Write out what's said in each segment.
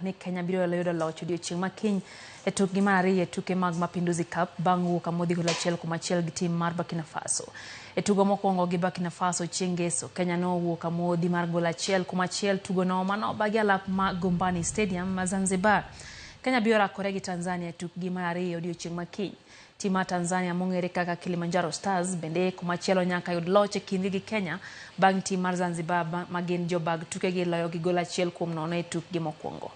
Ni Kenya biro yudo loch odiochieng' ma kiny e tukgi mar ariyo e tuke mag Mapinduzi Cup bang' wuok amodhi gol 1-1 gi tim mar Burkina Faso. E tugo mokwongo gi Burkina Faso chieng' Ngeso, Kenya nowuok amodhi mar gol 1-1 tugono manoba gi alap ma Gombani Stadium ma Zanzibar. Kenya biro rakore gi Tanzania e tukgi mar ariyo odiochieng' ma kiny. Tim mar Tanzania mong'ere kaka Kilimanjaro Stars bende kumachielo nyaka yud loch e kindgi gi Kenya bang' tim mar Zanzibar ma gin jobag tukegi loyo gi gol 1-0 e tukgi mokwongo.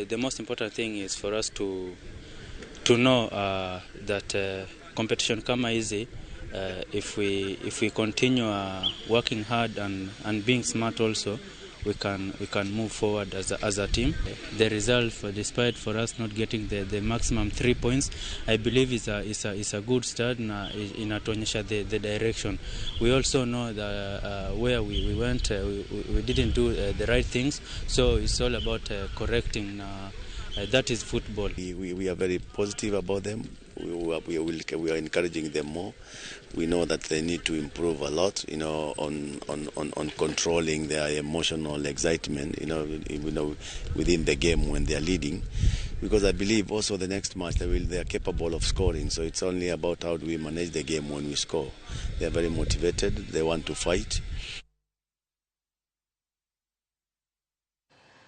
The most important thing is for us to know that competition kama hizi, if we continue working hard and being smart also, we can move forward as a team. The result, despite for us not getting the maximum 3 points, I believe is a good start na inatuonyesha the direction. We also know that where we went, we didn't do the right things, so it's all about correcting. That is football. We are very positive about them. We are encouraging them more. We know that they need to improve a lot on controlling their emotional excitement within the game when they are leading. Because I believe also the next match they are capable of scoring. So it's only about how do we manage the game when we score. They are very motivated. They want to fight.